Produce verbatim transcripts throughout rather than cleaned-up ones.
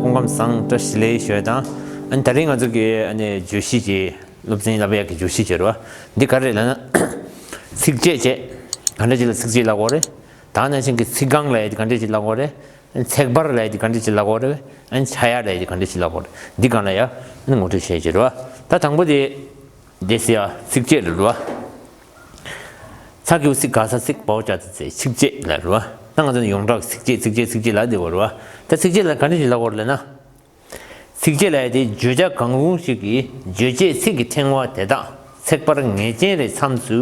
སྐུ་ཁམས་བཟང་། བཀྲ་ཤིས་བདེ་ལེགས་ཞུ་ཡ་དང་། ཨ་ནི་དེ་རིང་ང་ཚོ་གི་ཨ་ནི་བརྗོད་གཞི་གི་སློབ་ཚན་བསླབ་ཡག་གི་བརྗོད་གཞི་བྱེད་རོགས། འདི་ག་རེ་ལབ་ན། ཚིགས་བཅད་བྱས། ག་འདྲ་ཅིག་ལ་ཚིགས་བཅད་ལབ་དགོས་རེད། ད་ནང་བཞིན་གྱི་ཚིག་རྐང་ལབ་ཡ་དེ་ག་འདྲ་ཅིག་ལབ་དགོས་རེད། ཚེག་བར་ལབ་ཡ་དེ་ག་འདྲ་ཅིག་ལབ་དགོས་རེད། ཨ་ནི་ཆ་ཡ་ལབ་ཡ་དེ་ག་འདྲ་ཅིག་ལབ་དགོས་རེད། འདི་སྒང་ལ་ཡ་ཨ་ནི་ངོ་སྤྲོད་བྱེད་བྱེད་རོགས། ད་དང་པོ་དེ། དེ་སི་ཡ་ཚིགས་བཅད་ལ་རོ། ཚ་གི་གུ་ཚི་ག་ས་ཚིག་བའོ་ཅ་ཙི་ཚེ་ཚིགས་བཅད་ལ་རོ། ད་ང་ཚོ་ཡོངས་གྲགས་ཚིགས་བཅད་ཚིགས་བཅད་ཚིགས་བཅད་ལ་དེ་བ་རོ། ད་ཚིགས་བཅད་ལ་ག་འདྲ་ཞིག་ལབ་དགོས་རེད་ལབ་ན། ཚིགས་བཅད་ལབ་ཡ་དེ་བརྗོད་བྱ་གང་རུང་ཞིག་གི་རྗོད་བྱེད་ཚིག་གི་ཕྲེང་བ་དེ་དག་ཚེག་བར་ངེས་ཅན་རེ་མཚམས་སུ་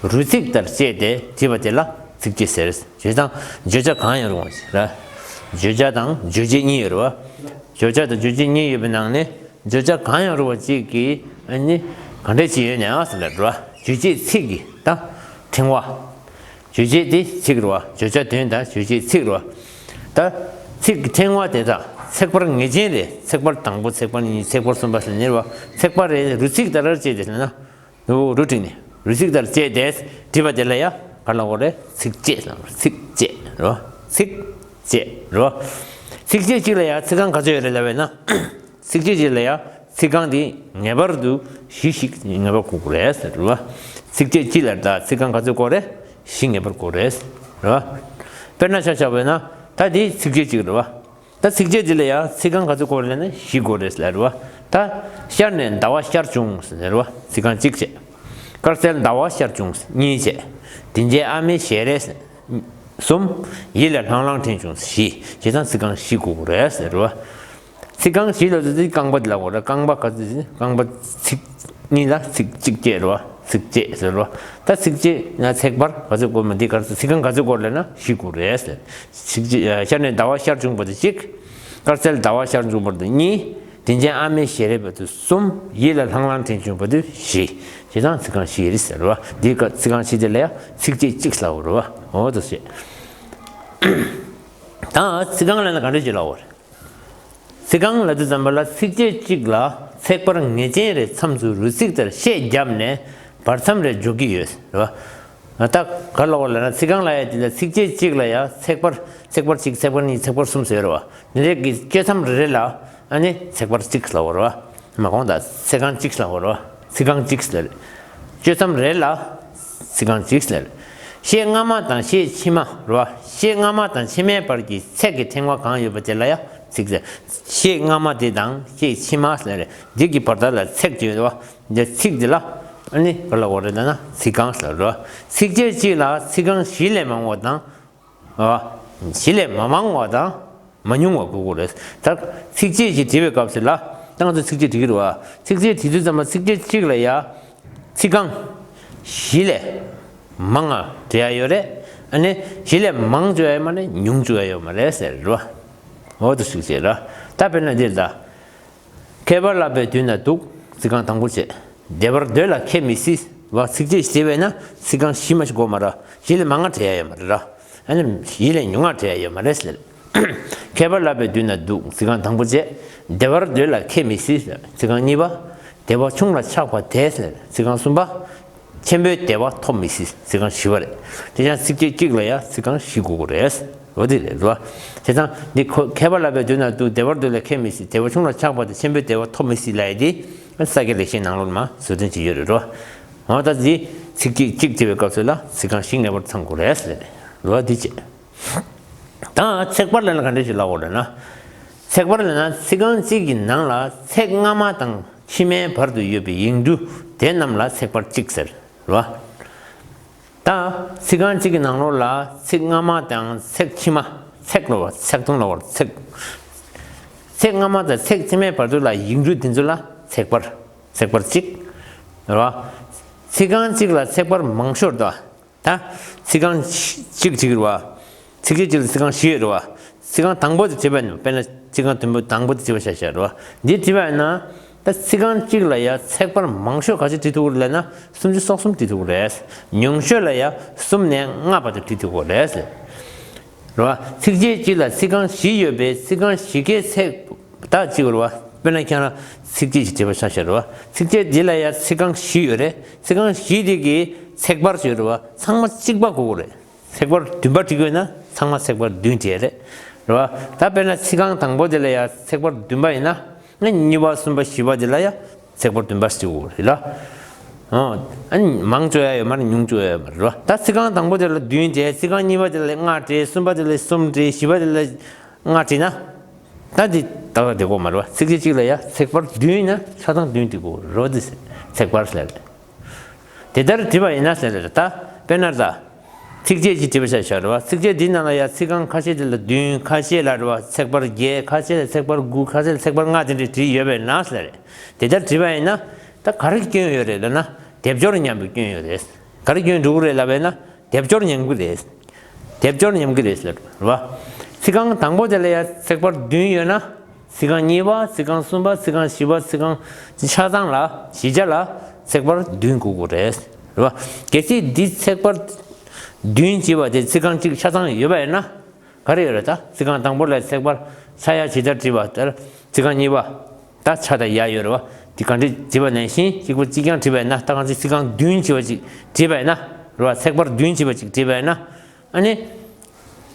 རུས་ཚིག་ལྟར་བཅད་དེ་བྲིས་པ་དེ་ལ་ཚིགས་བཅད་ཟེར། བྱས་ཙང་བརྗོད་བྱ་གང་ཡང་རུང་བ་ཞིག་ར། བརྗོད་བྱ་དང་རྗོད་བྱེད་གཉིས་ཡོད་རེད་བ། བརྗོད་བྱ་དང་རྗོད་བྱེད་གཉིས་ཡོད་པའི་ནང་ནས། བརྗོད་བྱ་གང་ཡང་རུང་བ་གཅིག་གིས་ཨ་ནི་ག་འདྲས་ཅིག་ཡོད་ན་ཟེར་ལབ་རེད་བ། རྗོད་བྱེད་ཚིག་གི་ད་ཕྲེང་བ། རྗོད་བྱེད་དེ་ཚིག་རེད་བ། བརྗོད་བྱ་དོན་དང་རྗོད་བྱེད་ཚིག་རེད་བ། ད་ཚིག་གི་ཕྲེང་བ་དེ་དག་ཚེག་བར་ངེས་ཅན་རེ། ཚེག་བར་དང་པོ་ཚེག་བར་གཉིས་ཚེག་བར་གསུམ་པ་ཟེར་ནི་རེད་བ། ཚེག་བར་རེ་རུས་ཚིག་ལྟར་བཅད་དེ་ཟེར་ན། རུ་རུ་བྲིས་ནས་རུས་ཚིག་ལྟར་བཅད་དེ་བྲིས་པ་དེ་ལ་ཡ་ག་ལབ་དགོས་རེད། ཚིགས་བཅད་ལབ་རེད། ཚིགས་བཅད་རེད་བ། ཚིགས་བཅད་རེད་བ། ཚིགས་བཅད་གཅིག་ལ་ཡ་ཚིག་རྐང་ག་ཚོད་ཡོད་རེད་ལབ་པས་ན། ཚིགས་བཅད་གཅིག་ལ་ཡ་ཚིག་རྐང་དེ་ངེས་པར་དུ་བཞི་ཞིག་ངེས་པར་དགོས་ཀྱི་རེད་ཟེར་རེད་བ། ཚིགས་བཅད་གཅིག་ལ་ད་ཚིག་རྐང་ག་ཚོད་དགོས་རེད། བཞི་ངེས་པར་དགོས་རེད་ཟེར་རེད་བ། དཔེར་ན་ཆ་བཞག་པ་ཡིན་ན་ད་དེ་ཚིགས་བཅད་གཅིག་རེད་བ། ད་ཚིགས་བཅད་འདི་ལ་ཡང་ཚིག་རྐང་ག་ཚོད་དགོས་རེད་ལབ་ན་བཞི་དགོས་རེད་ཟེར་ལབ་རེད་བ། ད་ཤར་ནས་ཟླ་བ་ཤར་བྱུང་ཟེར་རེད་བ། ཚིག་རྐང་གཅིག་བྱས། དཀར་གསལ་ཟླ་བ་ཤར་བྱུང་གཉིས་བྱས། དྲིན་ཅན་ཨ་མའི་ཞལ་རས་གསུམ། ཡིད་ལ་ལྷང་ལྷང་དྲན་བྱུང་བཞི། བྱས་ཙང་ཚིག་རྐང་བཞི་དགོས་རེད་ཟེར་རེད་བ། ཚིག་རྐང་བཞི་ལ་ཚིག་རྐང་པ་འདི་ལ་དགོས་རེད། རྐང་པ་ག་ཚོད་ཟེར་རྐང་པ་ཚིག་གཉིས་ལ་ཚིག་གཅིག་བཅད་རེད་བ། ཚིགས་བཅད་ཟེར་རེད་བ། ད་ཚིགས་བཅད་ན་ཚེག་བར་ག་ཚོད་དགོས་མ་འདི་ག་ཚོད་ཚིག་རྐང་ག་ཚོད་དགོས་རེད་ལབ་ན་བཞི་དགོས་རེད་ཟེར། ཚིགས་བཅད་ཤར་ནས་ཟླ་བ་ཤར་བྱུང་བ་དེ་གཅིག་དཀར་གསལ་ཟླ་བ་ཤར་བྱུང་བ་དེ་གཉིས། དྲིན་ཅན་ཨ་མའི་ཞལ་རས་པ་དེ་གསུམ། ཡིད་ལ་ལྷང་ལྷང་དྲན་བྱུང་བ་དེ་བཞི། བྱས་ཙང་ཚིག་རྐང་བཞི་རེད་ཟེར་བ། འདི་ཀ་ཚིག་རྐང་བཞི་དེ་ལ་ཡང་ཚིགས་བཅད་གཅིག་ལབ་རེད་བ། འོ་དེ་བྱས། ད་ཚིག་རྐང་ལབ་ན་ག་འདྲ་ཅིག་ལབ་རེད། ཚིག་རྐང་ལབ་དུས་ཙམ་པ་ལ་ཚིགས་བཅད་གཅིག་ལ་ཚེག་བར་ངེས་ཅན་རེ་མཚམས་སུ་རུས་ཚིག་ལྟར་ཤད་བརྒྱབ་ནས་བར་མཚམས་རེ་འཇོག་གི་ཡོད་རེད་བ། ད་ག་ལབ་དགོས་ལབ་ན་ཚིག་རྐང་ལབ་ཡ་དེ་ལ་ཚིགས་བཅད་གཅིག་ལ་ཡ་ཚེག་བར་ཚེག་བར་གཅིག་ཚེག་བར་གཉིས་ཚེག་བར་གསུམ་ཟེར་བ། འདི་འདྲའི་གི་གཅོད་མཚམས་རེ་རེ་ལ་ཨ་ནི་ཚེག་བར་གཅིག་ལབ་དགོས་རེད་བ། མ་གོང་དང་ཚིག་རྐང་གཅིག་ལབ་དགོས་རེད་བ། ཚིག་རྐང་གཅིག་ཟེར། གཅོད་མཚམས་རེ་ལ་ཚིག་རྐང་གཅིག་ཟེར། ཤད་སྔ་མ་དང་ཤད་ཕྱི་མ་རེད་བ། ཤད་སྔ་མ་དང་ཕྱི་མའི་བར་གྱི་ཚེག་གི་ཕྲེང་བ་གང་ཡོད་པ་དེ་ལ་ཡ་ཚིག་ཟེར། ཤད་སྔ་མ་དེ་དང་ཤད་ཕྱི་མ་ཟེར། འདི་གི་བར་ཐག་ལ་ཚེག་ཅིག་ཡོད་རེད་བ། འདི་ཚིག་འདི་ལ་ཨ་ནི་ག་ལབ་དགོས་རེད་ལབ་ན་ཚིག་རྐང་ཟེར་རེད་བ། ཚིགས་བཅད་གཅིག་ལ་ཚིག་རྐང་བཞི་ལས་མང་བ་དང་། ཨ། བཞི་ལས་མ་མང་བ་དང་མ་ཉུང་བ་དགོས་ཀྱི་རེད། ད་ཚིགས་བཅད་ཅིག་བྲིས་པའི་སྐབས་སུ་ལ་ད་ང་ཚོ་ཚིགས་བཅད་བྲིས་ཀྱི་རེད་བ། ཚིགས་བཅད་བྲིས་དུས་ཙམ་པ་ཚིགས་བཅད་གཅིག་ལ་ཡ་ཚིག་རྐང་བཞི་ལས་མང་བ་བྲི་ཡ་ཡོད་རེད། ཨ་ནི་བཞི་ལས་མང་བཅུག་ཡ་ཡོད་མ་རེད། ཉུང་བཅུག་ཡ་ཡོད་མ་རེད་ཟེར་རེད་བ། འོ་དེ་ཚིགས་བཅད་རེད། ད་དཔེར་ན་འདིར་ད། ཁྱད་པར་བསླབ་པའི་དུས་ན་སྡུག་ཚིག་རྐང་དང་པོ་བྱས། བདེ་བར་སྡོད་ལ་ཁྱད་མི་སྲིད་བ། ཚིགས་བཅད་ཞིག་བྱས་པས་ན་ཚིག་རྐང་བཞི་མ་ཞིག་དགོས་མ་རེད། བཞི་ལས་མང་ང་བྲི་ཡ་ཡོད་མ་རེད་ར། ཨ་ནི་བཞི་ལས་ཉུང་ང་བྲི་ཡ་ཡོད་མ་རེད་ཟེར། ཁྱད་པར་བསླབ་པའི་དུས་ན་སྡུག་ཚིག་རྐང་དང་པོ་བྱས། བདེ་བར་སྡོད་ལ་ཁྱད་མི་སྲིད་ཟེར། ཚིག་རྐང་གཉིས་པ། བདེ་བ་ཆུང་ལ་ཆགས་པ་དེས་ཟེར། ཚིག་རྐང་གསུམ་པ། ཆེན་པོའི་བདེ་བ་ཐོབ་མི་སྲིད། ཚིག་རྐང་བཞི་པ་རེད། དེ་ཡང་ཚིགས་བཅད་གཅིག་ལ་ཡང་ཚིག་རྐང་བཞི་དགོས་ཀྱི་རེད། འོ་དེ་རེད་རོ། བྱས་ཙང་འདི་ཁོ་ཁྱད་པར་བསླབ་པའི་དུས་ན་སྡུག་བདེ་བར་སྡོད་ལ་ཁྱད་མི་སྲིད། བདེ་བ་ཆུང་ལ་ཆགས་པ་དེས་ཆེན་པོའི་བདེ་བ་ཐོབ་མི་སྲིད་ལབ་ཡ་དེ་ས་སྐྱ་ལེགས་བཤད་ནང་ལོགས་ལ་མ་བཟོ་སྟོན་བྱེད་ཡོད་རེད་རོ། འོ་ད་འདི་ཚིགས་བཅད་གཅིག་བྱས་པའི་སྐབས་སུ་ལ་ཚིག་རྐང་བཞི་ངེས་པར་ཚང་དགོས་རེད་ཟེར་རོ། འདི་བྱས། ད་ཚེག་བར་ལབ་ན་ག་འདྲ་ཞིག་ལབ་དགོས་རེད་ན། ཚེག་བར་ལབ་ན་ཚིག་རྐང་གཅིག་གི་ནང་ལ་ཚེག་སྔ་མ་དང་ཕྱི་མའི་བར་དུ་ཡོད་པའི་ཡིག་འབྲུ་དེ་རྣམས་ལ་ཚེག་བར་གཅིག་ཟེར་རོ། ད་ཚིག་རྐང་གཅིག་གི་ནང་ལོགས་ལ་ཚིག་སྔ་མ་དང་ཚེག་ཕྱི་མ། ཚེག་ལབ་པ་ཚེག་དུང་ལབ་པ་ཚེག་ཚེག་སྔ་མ་དང་ཚེག་ཕྱི་མའི་བར་དུ་ལ་ཡིག་འབྲུ་དེ་ཚོ་ལ་ཚེག་བར། ཚེག་བར་གཅིག་རེད་བ། ཚིག་རྐང་གཅིག་ལ་ཚེག་བར་མང་ཤོས་དང་། ད་ཚིག་རྐང་གཅིག་བྲིས་རེད་བ། ཚིགས་བཅད་གཅིག་ལ་ཚིག་རྐང་བཞི་ཡོད་རེད་བ། ཚིག་རྐང་དང་པོ་དེ་བྲིས་པ་ཡིན་ན་དཔེར་ན་ཚིག་རྐང་དུམ་བུ་དང་པོ་དེ་བྲིས་པ་ཆ་བཞག་རེད་བ། འདི་བྲིས་པ་ཡིན་ན་ད་ཚིག་རྐང་གཅིག་ལ་ཡ་ཚེག་བར་མང་ཤོས་ག་ཚོད་བྲིས་ཐུབ་ཀྱི་རེད་ལབ་ན་སུམ་ཅུ་སོ་གསུམ་བྲིས་ཐུབ་ཀྱི་རེད། ཉུང་ཤོས་ལ་ཡ་གསུམ་ནས་ལྔ་བར་དུ་བྲིས་ཐུབ་ཀྱི་རེད། རེད་བ། ཚིགས་བཅད་གཅིག་ལ་ཚིག་རྐང་བཞི་ཡོད་པས་ཚིག་རྐང་བཞི་ཀའི་ཚེག་ད་གཅིག་རེད་བ། དཔེར་ན་ཁྱེད་རང་ཚིགས་བཅད་ཅིག་བྲིས་པ་ཆ་བཞག་རེད་བ། ཚིགས་བཅད་འདི་ལ་ཡ་ཚིག་རྐང་བཞི་ཡོད་རེད། ཚིག་རྐང་བཞི་དེ་གི་ཚེག་བར་ཅིག་ཡོད་རེད་བ། ཚང་མ་གཅིག་པ་དགོས་ཀྱི་རེད། ཚེག་བར་བདུན་པ་བྲིས་དགོས་ན་ཚང་མ་ཚེག་བར་བདུན་བྲིས་ཡ་རེད། རེད་བ། ད་དཔེར་ན་ཚིག་རྐང་དང་པོ་དེ་ལ་ཡ་ཚེག་བར་བདུན་པ་ཡིན་ན། ཨ་ནི་གཉིས་པ་གསུམ་པ་བཞི་པ་དེ་ལ་ཡ་ཚེག་བར་བདུན་པ་ཞིག་དགོས་རེད་ལ། ཨོ། ཨ་ནི་མང་བཅོ་ཡ་ཡོད་མ་རེད། ཉུང་བཅོ་ཡ་ཡོད་མ་རེད་བ། ད་ཚིག་རྐང་དང་པོ་དེ་ལ་བདུན་བྲིས། ཚིག་རྐང་གཉིས་པ་དེ་ལ་ལྔ་བྲིས། གསུམ་པ་དེ་ལ་གསུམ་བྲིས། བཞི་པ་དེ་ལ་ལྔ་བྲིས་ན། ད་འདི་ཏག་ཏག་བསྡད་ཀྱི་ཡོད་མ་རེད་བ། ཚིགས་བཅད་གཅིག་ལ་ཡ་ཚེག་བར་བདུན་ཡིན་ན་ཆ་ཚང་བདུན་བྲིས་དགོས་རེད། འདི་ཚེག་བར་ཟེར་རེད། དེ་ལྟར་བྲིས་པ་ཡིན་ན་ཟེར་རེད། ད་དཔེར་ན་ད། ཚིགས་བཅད་གཅིག་བྲིས་པ་ཆ་བཞག་རེད་བ། ཚིགས་བཅད་འདི་ནང་ལ་ཡ་ཚིག་རྐང་ཁ་ཤས་དེ་ལ་བདུན། ཁ་ཤས་ལ་རེད་བ་ཚེག་བར་བརྒྱད། ཁ་ཤས་ལ་ཚེག་བར་དགུ། ཁ་ཤས་ལ་ཚེག་བར་ལྔ། དེ་འདྲས་བྲིས་ཡོད་པས་ན་ཟེར་རེད། དེ་ལྟར་བྲིས་པ་ཡིན་ན་ད་ག་རེ་སྐྱོན་ཡོད་རེད་ལབ་ན། སྡེབ་སྦྱོར་ཉམས་པའི་སྐྱོན་ཡོད་རེད། ག་རེ་སྐྱོན་འགྲོ་གི་རེད་ལབ་པས་ན། སྡེབ་སྦྱོར་ཉམས་ཀྱི་རེད། སྡེབ་སྦྱོར་ཉམས་ཀྱི་རེད་ཟེར་བ། ཚིག་རྐང་དང་པོ་དེ་ལ་ཡ་ཚེག་བར་བདུན་ཡོད་ན། ཚིག་རྐང་གཉིས་པ། ཚིག་རྐང་གསུམ་པ། ཚིག་རྐང་བཞི་པ། ཚིག་རྐང་ཆ་ཚང་ལ་བཞི་ཆ་ལ་ཚེག་བར་བདུན་དགོས་ཀྱི་རེད། རེད་བ། གལ་སྲིད་འདི་ཚེག་བར་བདུན་བྱས་པ་དེ་ཚིག་རྐང་གཅིག་ཆ་ཚང་ཡོད་པ་ཡིན་ན། ག་རེ་ཡོད་རེད། ད་ཚིག་རྐང་དང་པོ་ལ་ཚེག་བར་ཆ་ཡ་ཇི་ལྟར་བྲིས་པ་ལྟར་ཚིག་རྐང་གཉིས་པ། ད་ཆ་དང་ཡ་ཡོད་རེད་བ། དེ་གང་འདྲ་བྲིས་པ་ནང་བཞིན་གཅིག་པ་གཅིག་རྐྱང་བྲིས་པ་ཡིན་ན། ད་གང་ཚེ་ཚིག་རྐང་བདུན་བྱས་པ་ཅིག་བྲིས་པ་ཡིན་ན། རེད་བ། ཚེག་བར་བདུན་བྱས་པ་ཅིག་བྲིས་པ་ཡིན་ན། ཨ་ནི།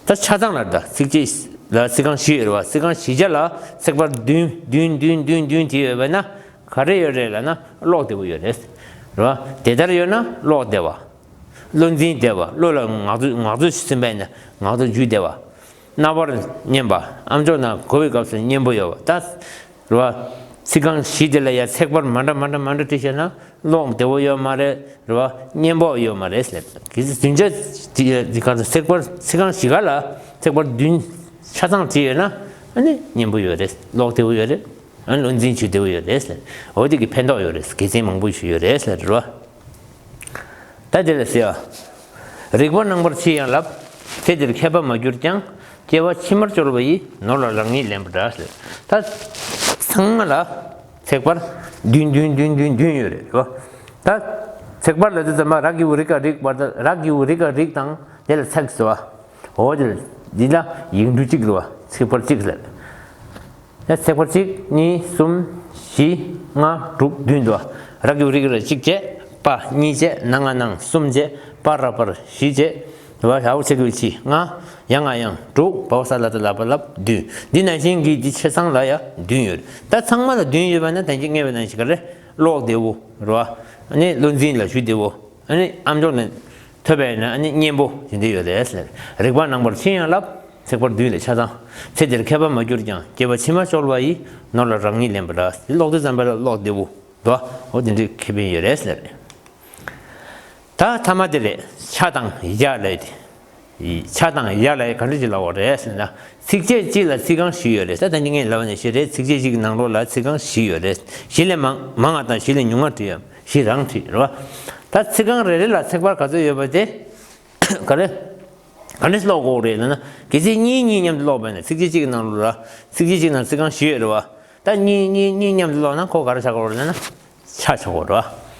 ད་ཆ་ཚང་ལ་ད་ཚིགས་བཅད་ལ་ཚིག་རྐང་བཞི་ཡོད་རེད་བ། ཚིག་རྐང་བཞི་ཆ་ལ་ཚེག་བར་བདུན་བདུན་བདུན་བདུན་བདུན་བྲིས་ཡོད་པ་ཡིན་ན། ག་རེ་ཡོད་རེད་ལབ་ན་ཀློག་བདེ་པོ་ཡོད་རེད། རེད་བ། དེ་ལྟར་ཡོད་ན་ཀློག་བདེ་བ། བློ་འཛིན་བདེ་བ། བློ་ལ་ངག་རྩོལ་ངག་རྩོལ་ཞིག་ཟིན་པ་ཡིན་ན་ངག་རྩོལ་འཇུག་བདེ་བ། རྣ་བར་སྙན་པ། ཨམ་ཅོག་ནང་གོ་བའི་སྐབས་སུ་སྙན་པོ་ཡོད་པ། ད་རེད་བ། ཚིག་རྐང་བཞི་དེ་ལ་ཡ་ཚེག་བར་མ་འདྲ་མ་འདྲ་མ་འདྲ་བྲིས་བྱས་ན་ཀློག་བདེ་བོ་ཡོད་མ་རེད། རེད་བ། སྙན་པོ་ཡོད་མ་རེད་ཟེར། གལ་སྲིད་བདུན་ཆ་དེ་ག་ཚེག་བར་ཚིག་རྐང་བཞི་ག་ལ་ཚེག་བར་བདུན་ཆ་ཚང་བྲིས་ཡོད་ན། ཨ་ནི་སྙན་པོ་ཡོད་རེད། ཀློག་བདེ་བོ་ཡོད་རེད། ཨ་ནི་བློ་འཛིན་བྱེད་བདེ་བོ་ཡོད་རེད་ཟེར། འོ་དེ་གི་ཕན་ཐོགས་ཡོད་རེད། དགེ་མཚན་མང་པོ་ཞིག་ཡོད་རེད་ཟེར་རོ། ད་དེ་ལ་ཟེར་བ། རིག་པ་རྣམ་པར་ཕྱེ་ཡང་བསླབ། ཚེ་འདིར་མཁས་པ་མ་གྱུར་ཀྱང་། སྐྱེ་བ་ཕྱི་མར་བཅོལ་བ་ཡི། ནོར་ལ་རང་ཉིད་ལེན་པ་འདྲ་ཟེར། ད་ཚང་མ་ལ་ཚེག་བར་བདུན་བདུན་བདུན་བདུན་བདུན་ཡོད་རེད་རོ། ད་ཚེག་བར་ལ་དེ་ཙམ་མ་ར་གི་གུ་རི་ག་རིག་བར་ད་ར་གི་གུ་རི་ག་རིག་དང་དེ་ལ་ཚེག་ཟེར་བ། འོ་དེ་ལ་འདི་ལ་ཡིག་འབྲུ་གཅིག་རེད་བ། ཚེག་བར་གཅིག་ཟེར། ཡ། ཚེག་བར་གཅིག་གཉིས། གསུམ། བཞི། ལྔ། དྲུག་བདུན་འདུག་ར་གི་གུ་རི་ག་ར་གཅིག་བྱས། པ་གཉིས་བྱས། ན་ང་ནང་གསུམ་བྱས། པ་ར་བར་བཞི་བྱས། ར་བ་ཧ་བ་ཚེག་གི་གུ་ཕྱི་ལྔ། ཡ་ང་ཡང་དྲུག་བ་བ་ས་ལ་ཏ་ལ་པ་ལབ་བདུན། འདི་ནང་བཞིན་གྱི་འདི་ཆ་ཚང་ལ་ཡ་བདུན་ཡོད། ད་ཚང་མ་ལ་བདུན་ཡོད་པ་ན་ད་གིན་ངས་པ་ནང་བཞིན་ག་རེ། ཀློག་བདེ་བོ་རེད་བ། ཨ་ནི་བློ་འཛིན་ལ་ཞུ་བདེ་བོ། ཨ་ནི་ཨམ་ཅོག་ནས་ཐོས་པས་ན་ཨ་ནི་སྙན་པོ་དེ་འདྲ་ཡོད་རེད་ཟེར། རིག་པ་རྣམ་པར་ཕྱེ་ཡང་བསླབ། ཚེག་བར་བདུན་ལས་ཆ་ཚང་། ཚེ་འདིར་མཁས་པ་མ་གྱུར་ཀྱང་། སྐྱེ་བ་ཕྱི་མ་བཅོལ་བ་ཡི། ནོར་ལ་རང་ཉིད་ལེན་པ་འདྲ། ཀློག་དུས་ཙམ་པ་ལ་ཀློག་བདེ་བོ་འདུག་འོ་དེ་འདྲའི་ཁེ་ཕན་ཡོད་རེད་ཟེར། ད་ཐ་མ་དེ་རེད། ཆ་དང་ཡ་ལས་དེ། ཆ་དང་ཡ་ལས་ག་འདྲ་ཅིག་ལབ་པ་རེད་ཟེར་ན། ཚིགས་བཅད་གཅིག་ལ་ཚིག་རྐང་བཞི་ཡོད་རེད། ད་ད་ནི་ངས་ལབ་པ་ནང་བཞིན་རེད། ཚིགས་བཅད་གཅིག་གི་ནང་ལོགས་ལ་ཚིག་རྐང་བཞི་ཡོད་རེད། བཞི་ལས་མང་མང་བ་དང་བཞི་ལས་ཉུང་བ་བྲིས་ཡོད། བཞི་རང་བྲིས་རེད་བ། ད་ཚིག་རྐང་རེ་རེ་ལ་ཚེག་བར་ག་ཚོད་ཡོད་པ་དེ། ག་རེ། ག་འདྲས་ཀློག་དགོས་རེད་ལབ་ན། གལ་སྲིད་གཉིས་གཉིས་མཉམ་དུ་ཀློག་པ་ཡིན་ན། ཚིགས་བཅད་གཅིག་གི་ནང་ལོགས་ལ་ཚིགས་བཅད་གཅིག་ནང་ཚིག་རྐང་བཞི་ཡོད་རེད་བ། ད་གཉིས་གཉིས་གཉིས་མཉམ་དུ་ཀློག་ན་ཁོ་ག་རེ་ཆགས་ཀྱི་ཡོད་རེད་ལབ་ན། ཆ་ཆགས་ཀྱི་ཡོད་རེད་བ།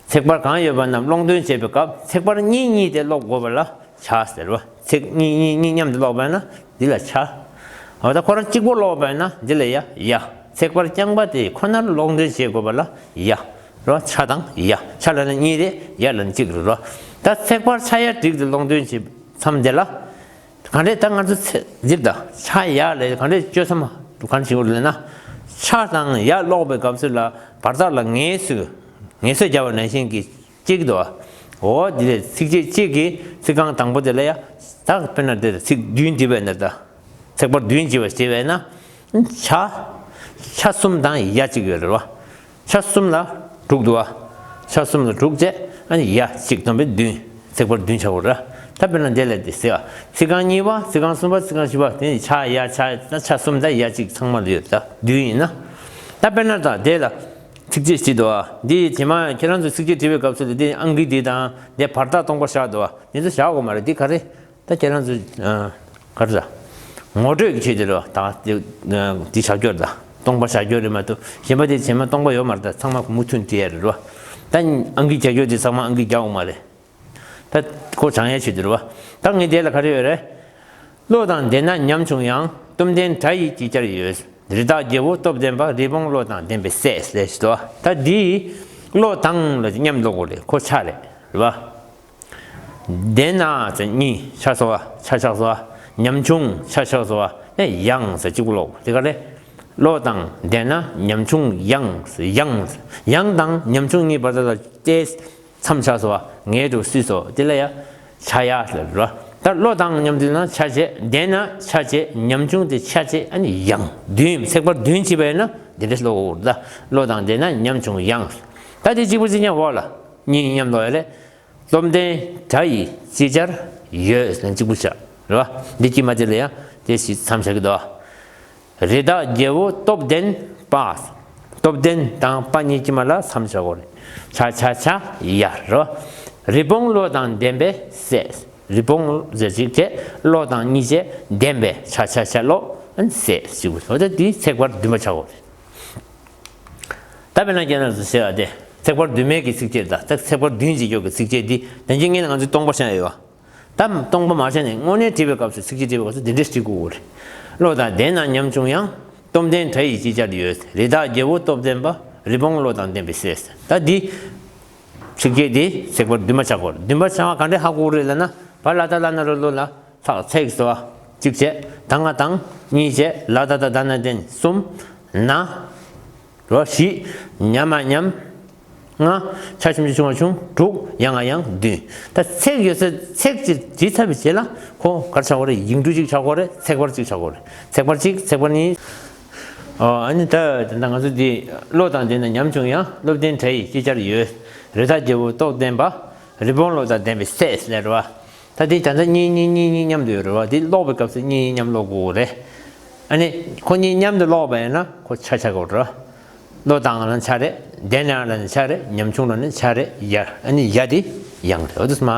ཚེག་བར་གང་ཡོད་པ་རྣམས་ཀློང་འདོན་བྱེད་པའི་སྐབས་ཚེག་བར་གཉིས་གཉིས་དེ་ཀློག་དགོས་པ་ལ་ཆ་ཟེར་བ། ཚིག་གཉིས་གཉིས་གཉིས་མཉམ་དུ་ཀློག་པ་ཡིན་ན་འདི་ལ་ཆ། འོ་ད་ཁོ་རང་གཅིག་པོ་ཀློག་པ་ཡིན་ན་འདི་ལ་ཡ། ཡ། ཚེག་བར་རྐྱང་པ་དེ་ཁོ་ནར་ཀློང་འདོན་བྱེད་དགོས་པ་ལ་ཡ། རོ། ཆ་དང་ཡ། ཆ་ལབ་ན་གཉིས་རེད། ཡ་ལབ་ན་གཅིག་རེད་རོ། ད་ཚེག་བར་ཆ་ཡ་བསྒྲིགས་ཏེ་ཀློང་འདོན་བྱེད་མཚམས་དེ་ལ། གང་འདྲས་ད་ང་ཚོ་ཚེ་འདིར་ད་ཆ་ཡ་ལས་གང་འདྲས་བཅོས་མཚམས་གང་བྱེད་དགོས་ལབ་ན། ཆ་དང་ཡ་ཀློག་པའི་སྐབས་སུ་ལ་བར་ཐག་ལ་ངེས་སུ་ངེས་སུ་བརྒྱབ་པ་ནང་བཞིན་གྱི་གཅིག་འདུག་འོ་འདི་ལས་ཚིགས་བཅད་གཅིག་གི་ཚིག་རྐང་དང་པོ་དེ་ལ་ཡ། ད་དཔེར་ན་འདིར་ཚིག་བདུན་འདི་བས་ན་ད། ཚེག་བར་བདུན་བྱས་པ་བྱས་པས་ན། ཆ། ཆ་གསུམ་དང་ཡ་གཅིག་ཡོད་རེད་བ། ཆ་གསུམ་ལ་དྲུག་འདུག་བ། ཆ་གསུམ་ལ་དྲུག་བྱས། ཨ་ནི་ཡ་གཅིག་བསྡོམས་པས་བདུན། ཚེག་བར་བདུན་ཆགས་ཡོད་རེད། ད་དཔེར་ན་འདི་ལ་འདི་ཟེར་བ། ཚིག་རྐང་གཉིས་པ། ཚིག་རྐང་གསུམ་པ། ཚིག་རྐང་བཞི་པ། དེ་ནི་ཆ་ཡ་ཆ་ད་ཆ་གསུམ་དང་ཡ་གཅིག་ཚང་མ་ལ་ཡོད་རེད། ད་བདུན་ཡིན་ན། ད་དཔེར་ན་ད་དེ་ལ་ཚིགས་བཅད་ཅིག་འདུག་བ། འདི་རྗེས་མ་ཁྱེད་རང་ཚོས་ཚིགས་བཅད་བྲིས་པའི་སྐབས་སུ་ལ་འདི་ཨང་ཀི་འདི་དང་འདི་བར་ཐག་སྟོང་པ་བཞག་འདུག་བ། འདི་ཚོ་བཞག་དགོས་མ་རེད། འདི་ག་རེ། ད་ཁྱེད་རང་ཚོ་ཨ། ག་རེ་ཟ། ངོ་སྤྲོད་ཀྱི་ཆེད་དུ་རེད་བ། ད་འདི་བྱ་སྐྱོར་ད་སྟོང་པ་བྱ་སྐྱོར་རེད་མ་གཏོགས་གཞན་པ་དེ་བྱེ་མ་སྟོང་པ་ཡོད་མ་རེད། ད་ཚང་མ་མུ་མཐུད་བྲིས་ཡ་རེད་བ། ད་ཨང་ཀི་བྱ་སྐྱོར་དེ་ཚང་མ་ཨང་ཀི་རྒྱག་འོང་མ་རེད། ད་ཁོ་སྦྱང་ཡ་ཆེད་དུ་རེད་བ། ད་ངས་དེ་ལ་ག་རེ་ཡོད་རེད། བློ་དང་ལྡན་ན་ཉམ་ཆུང་ཡང་། གཏུམ་ལྡན་དགྲ་ཡི་ཅིག་ཅར་ཡོད། རི་དྭགས་རྒྱལ་པོ་སྟོབས་ལྡན་པ། རི་བོང་བློ་དང་ལྡན་པའི་སྲས་ལས་ཞེས་སོ། ད་འདི་བློ་དང་ལ་མཉམ་ཀློག་དགོས་རེད། ཁོ་ཆ་རེད་རེད་བ། ལྡན་ན་ཟེར་གཉིས་ཆ་སོ་བ། ཆ་ཆགས་སོ་བ། ཉམ་ཆུང་ཆ་ཆགས་སོ་བ་ནས་ཡང་ཟེར་གཅིག་པུ་ཀློག་དེ་ག་རེད། བློ་དང་ལྡན་ན་ཉམ་ཆུང་ཡང་ཡང་ཡང་དང་ཉམ་ཆུང་གཉིས་བར་དུ་ལ་ཏེ་མཚམས་ཆགས་སོ་བ་ངའི་དྲུག་སུས་སོ་དེ་ལ་ཡ་ཆ་ཡ་ཟེར་རོ། ད་བློ་དང་ཉམ་ཆུང་ན་ཆ་བྱེད་ལྡན་ན་ཆ་བྱེད་ཉམ་ཆུང་དེ་ཆ་བྱེད་ཨ་ནི་ཡང་བདུན་ཚེག་བར་བདུན་བྱས་པ་ཡིན་ན་འདི་འདྲས་ཀློག་དགོས་རེད། ད་བློ་དང་ལྡན་ན་ཉམ་ཆུང་ཡང་། ད་དེ་གཅིག་པུ་གཅིག་ཉམ་འོག་ལ་གཉིས་མཉམ་ཀློག་ཡ་རེད། སློབ་ལྡན་དགྲ་ཡི་ཅི་བྱར་ཡོད་ཟེར་ན་གཅིག་པུ་བྱ་རེད་བ། འདི་དཀྱིལ་མ་དེ་ལ་ཡང་དེ་ཞིག་མཚམས་བཞག་གི་འདུག་རི་དྭགས་རྒྱལ་པོ་སྟོབས་ལྡན་པ། སྟོབས་ལྡན་དང་པ་གཉིས་དཀྱིལ་མ་ལ་མཚམས་བཞག་དགོས་རེད། ཆ་ཆ་ཆ་ཡ་རེད་བ། རི་བོང་བློ་དང་ལྡན་པས་བསད། རི་བོང་ཟེར་གཅིག་བྱས་བློ་དང་གཉིས་བྱས་ལྡན་པས་ཆ་ཆ་ཆ་བློ་ཨ་ནི་བསད་གཅིག་པུ་འོ་ད་འདི་ཚེག་བར་བདུན་པ་ཆགས་དགོས་རེད། ད་དཔེར་ན་ཁྱེད་རང་ཚོ་བཤད་པ་དེ་ཚེག་བར་བདུན་མའི་གི་ཚིགས་བཅད་དང་ཚེག་བར་བདུན་གྱི་ཡོད་ཀྱི་ཚིགས་བཅད་འདི་དོན་གྱི་ངོས་ནས་ང་ཚོས་སྟོང་པ་བཤད་ཡོད་པ། ད་སྟོང་པ་མ་བཤད་ནས་དངོས་གནས་བྲིས་པའི་སྐབས་སུ་ཚིགས་བཅད་བྲིས་པའི་སྐབས་སུ་འདི་འདྲས་བྲིས་དགོས་རེད། བློ་དང་ལྡན་ན་ཉམ་ཆུང་ཡང་། སྟོབས་ལྡན་དགྲ་ཡི་ཅི་བྱར་ཡོད། རི་དྭགས་རྒྱལ་པོ་སྟོབས་ལྡན་པ། རི་བོང་བློ་དང་ལྡན་པས་བསད། ད་འདི་ཚིགས་བཅད་འདི་ཚེག་བར་བདུན་པ་ཆགས་དགོས་རེད། བདུན་པ་ཆགས་པ་ག་འདྲས་ཧ་གོ་རེད་ལབ་ན་བ་ལ་ད་ལ་ན་རོ་ལོ་ལ། ཚག་ཚེག་ཟེར་བ་གཅིག་བྱས། ད་ང་དང་གཉིས་བྱས། ལ་ད་ད་ད་ན་ལྡན་གསུམ། ན། རོ་བཞི། ཉམ་མ་ཉམ། ལྔ། ཆ་ཆུང་ཆུང་ཆུང་བ་ཆུང་། དྲུག་ཡང་ང་ཡང་བདུན། ད་ཚེག་ཡོད་ས་ཚེག་ཅིག་བྲིས་ཚར་བའི་རྗེས་ལ་ཁོ་གར་ཆགས་པ་རེད། ཡིག་འབྲུ་གཅིག་ཆགས་པ་རེད། ཚེག་བར་གཅིག་ཆགས་པ་རེད། ཚེག་བར་གཅིག་ཚེག་བར་གཉིས། ཨོ་ཨ་ནི་ད་ད་ང་ཚོ་འདི་བློ་དང་ལྡན་ན་ཉམ་ཆུང་ཡང་། སློབ་ལྡན་དགྲ་ཡི་ཅི་བྱར་ཡོད། རི་དྭགས་རྒྱལ་པོ་སྟོབས་ལྡན་པ། རི་བོང་བློ་དང་ལྡན་པས་བསད་ཟེར་བ། ད་དེ་ད་ལྟ་གཉིས་གཉིས་གཉིས་གཉིས་མཉམ་དུ་ཡོད་རེད་བ། དེ་ཀློག་པའི་སྐབས་སུ་གཉིས་གཉིས་མཉམ་ཀློག་དགོས་རེད། ཨ་ནི་ཁོ་གཉིས་མཉམ་དུ་ཀློག་པ་ཡིན་ན་ཁོ་ཆ་ཆ་དགོས་རེད། བློ་དང་ལ་ནི་ཆ་རེད། ལྡན་ན་ལ་ནི་ཆ་རེད། ཉམ་ཆུང་ལ་ནི་ཆ་རེད། ཡ་ཨ་ནི་ཡ་དེ་ཡང་རེད། འོ་དུས་མ་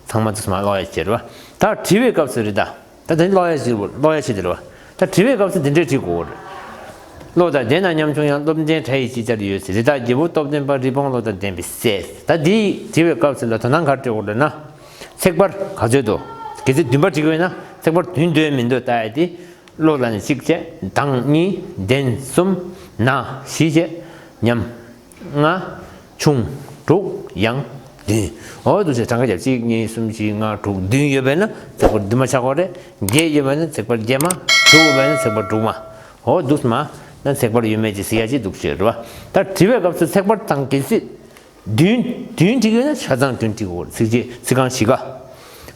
ཚང་མ་དུས་མ་ཀློག་ཡ་བྱེད་རེད་བ། ད་བྲིས་པའི་སྐབས་སུ་རེད་ད། ད་དེ་ཀློག་ཡ་ཞིག་ཀློག་ཡ་ཞིག་དེ་རེད་བ། ད་བྲིས་པའི་སྐབས་སུ་དེ་འདྲས་བྲིས་དགོས་རེད། བློ་དང་ལྡན་ན་ཉམ་ཆུང་ཡང་། སློབ་ལྡན་དགྲ་ཡི་ཅི་བྱར་ཡོད། རི་དྭགས་རྒྱལ་པོ་སྟོབས་ལྡན་པ། རི་བོང་བློ་དང་ལྡན་པས་བསད། ད་འདི་བྲིས་པའི་སྐབས་སུ་ལ་དོ་སྣང་ག་རེ་སྤྲད་དགོས་རེད་ན། ཚེག་བར་ག་ཚོད་འདུག་གལ་སྲིད་བདུན་པ་བྲིས་དགོས་ན་ཚེག་བར་བདུན་འདུག་མི་འདུག་ལྟ་ཡ་དེ། བློ་ལ་ནི་གཅིག་བྱས། དང་གཉིས། ལྡན་གསུམ། ན་བཞི་བྱས། ཉམ། ལྔ། ཆུང་། དྲུག་ཡང་། བདུན། འོ་འདུག་སེ་གྲངས་ཀ་བརྒྱབ། གཅིག་གཉིས། གསུམ། བཞི། ལྔ། དྲུག་བདུན་ཡོད་པས་ན་ཚེག་བར་བདུན་མ་ཆགས་དགོས་རེད། བརྒྱད་ཡོད་པས་ན་ཚེག་བར་བརྒྱད་མ། དྲུག་ཡོད་པས་ན་ཚེག་བར་དྲུག་མ། འོ་འདུག་སེ་མ། ན་ཚེག་བར་ཡོད་མེད་ཅིག་གཟིགས་ཡ་ཅིག་འདུག་ཟེར་བ། ད་བྲིས་པའི་སྐབས་སུ་ཚེག་བར་དང་གལ་སྲིད་བདུན་བདུན་བྲིས་ཀྱི་ཡོད་ན་ཆ་ཚང་བདུན་བྲིས་དགོས་རེད། ཚིགས་བཅད་ཚིག་རྐང་བཞི་ཀ།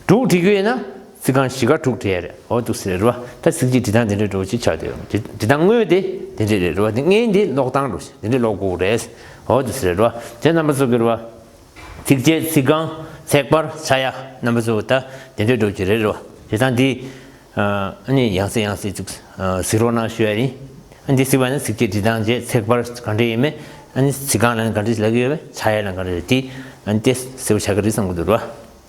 དྲུག་བྲིས་ཀྱི་ཡོད་ན་ཚིག་རྐང་བཞི་ཀ་དྲུག་བྲིས་ཡ་རེད། འོ་འདུག་སེ་རེད་བ། ད་ཚིགས་བཅད་འབྲི་སྟངས་དེ་འདྲའི་འགྲོ་ཅིག་ཆགས་བསྡད་ཡོད། འབྲི་འབྲི་སྟངས་དངོས་དེ་དེ་འདྲའི་རེད་བ། དེ་ངས་འདི་ཀློག་སྟངས་འགྲོ་ཞིག་དེ་འདྲའི་ཀློག་དགོས་རེད། འོ་འདུག་སེ་རེད་བ། དེ་རྣམ་པ་ཚོ་གི་རེད་བ། ཚིགས་བཅད་ཚིག་རྐང་ཚེག་བར་ཆ་ཡ་རྣམ་པ་ཚོ་ད་དེ་འདྲའི་འགྲོ་ཅིག་རེད་རེད་བ། བྱས་ཙང་འདི་ཨ་ནི་ཡང་སེ་ཡང་སེ་ཅིག་གཟིགས་རོགས་གནང་ཞུ་ཡ་ཡིན། ཨ་ནི་འདི་གཟིགས་པ་ན་ཚིགས་བཅད་འབྲི་སྟངས་བཅས་ཚེག་བར་ག་འདྲ་ཡིན་མིན། ཨ་ནི་ཚིག་རྐང་ལ་ནི་ག་འདྲ་ཞིག་ལབ་ཀྱི་ཡོད་པས། ཆ་ཡ་ལ་ག་འདྲ་ཞིག་དེ་ཨ་ནི་དེ་གསལ་པོ་ཆགས་ཀྱི་རེད་བསམ་གྱི་འདུག་རེད་བ།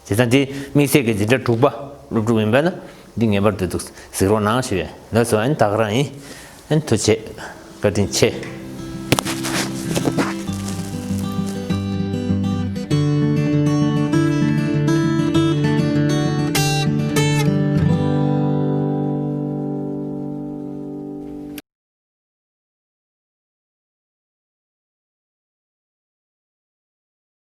བྱས་ཙང་འདི་དམིགས་བསལ་གྱི་འཛིན་གྲྭ་དྲུག་པ་སློབ་ཕྲུག་ཡིན་པ་ན་འདི་ངེས་པར་དུ་འདུག་གཟིགས་རོགས་གནང་ཞུ་ཡ་ཡིན། ལགས་སོ། ཨ་ནི་ད་ག་རང་ཡིན། ཨ་ནི་ཐུགས་རྗེ་ཆེ། བཀའ་དྲིན་ཆེ།